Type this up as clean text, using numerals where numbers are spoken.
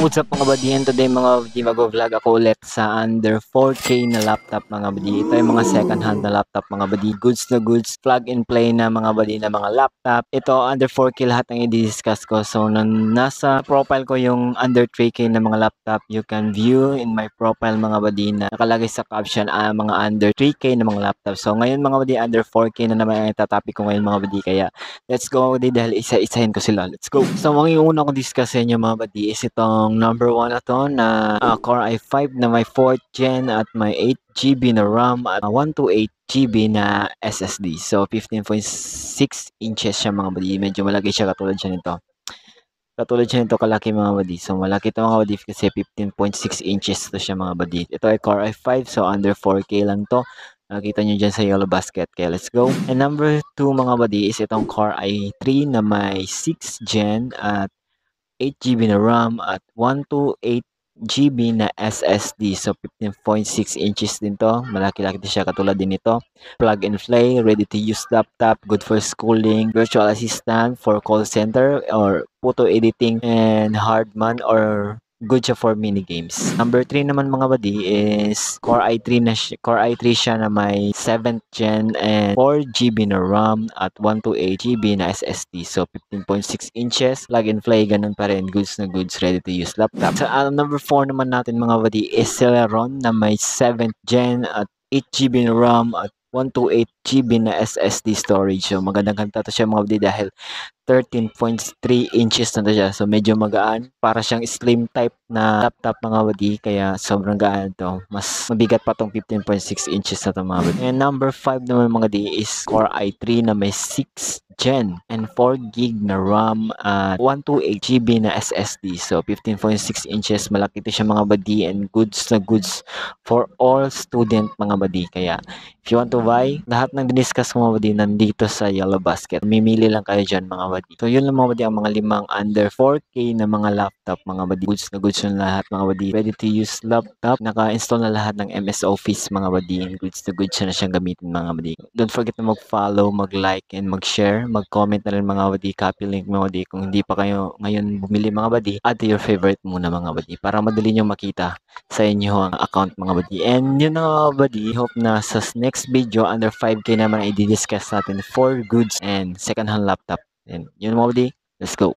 What's up, mga buddy? And today, mga buddy, mag-vlog ako ulit sa under 4K na laptop, mga buddy. Ito yung mga second hand na laptop, mga buddy. Goods na goods, plug and play na, mga buddy, na mga laptop. Ito, under 4K lahat ang i-discuss ko. So nasa profile ko yung under 3K na mga laptop. You can view in my profile, mga buddy, na nakalagay sa caption mga under 3K na mga laptop. So ngayon, mga buddy, under 4K na naman ang itatopic ko ngayon, mga buddy. Kaya let's go, buddy, dahil isa-isahin ko sila. Let's go. So ang una kong discuss sa inyo, mga buddy, is itong number 1 na to na Core i5 na may 4th gen at may 8 GB na RAM at 128 GB na SSD. So 15.6 inches siya, mga buddy. Medyo malaki siya, katulad siya nito. Katulad siya nito kalaki, mga buddy. So malaki ito, mga buddy, kasi 15.6 inches to siya, mga buddy. Ito ay Core i5, so under 4K lang to. Nakita nyo dyan sa yellow basket. Kaya let's go. And number 2, mga buddy, is itong Core i3 na may 6 gen at 8 GB na RAM at 128 GB na SSD. So 15.6 inches din to. Malaki-laki din siya, katulad din nito. Plug and play, ready to use laptop, good for schooling, virtual assistant for call center or photo editing and hardman or good siya for mini games. Number 3 naman, mga buddy, is Core i3 na siya, Core i3 siya na may 7th gen and 4 GB na RAM at 128 GB na SSD. So 15.6 inches, plug and play, ganun pa rin, goods na goods, ready to use laptop. So number 4 naman natin, mga buddy, is Celeron na may 7th gen at 8 GB na RAM at 128 GB na SSD storage. So magandang kanta to siya, mga buddy, dahil 13.3 inches na to siya. So medyo magaan. Para siyang slim type na laptop, mga buddy. Kaya sobrang gaan to. Mas mabigat pa tong 15.6 inches na to, mga buddy. And number 5 naman, mga buddy, is Core i3 na may 6 gen and 4 gig na RAM at 128 GB na SSD. So 15.6 inches, malaki to siya, mga buddy, and goods na goods for all student, mga buddy. Kaya if you want to buy, lahat ng diniscuss ko, mga buddy, nandito sa yellow basket. Mimili lang kayo dyan, mga buddy. So yun lang, mga buddy, ang mga limang under 4K na mga laptop, mga buddy. Goods na goods yung lahat, mga buddy. Ready to use laptop. Naka-install na lahat ng MS Office, mga buddy. And goods na goods na siyang gamitin, mga buddy. Don't forget na mag-follow, mag-like, and mag-share. Mag-comment na rin, mga buddy. Copy link, mga buddy. Kung hindi pa kayo ngayon bumili, mga buddy, add to your favorite muna, mga buddy, para madali nyo makita sa inyo ang account, mga buddy. And yun na, mga buddy. Hope na sa next video, under 5K naman ay i-discuss natin for goods and second hand laptop. And yun, mga buddy. Let's go.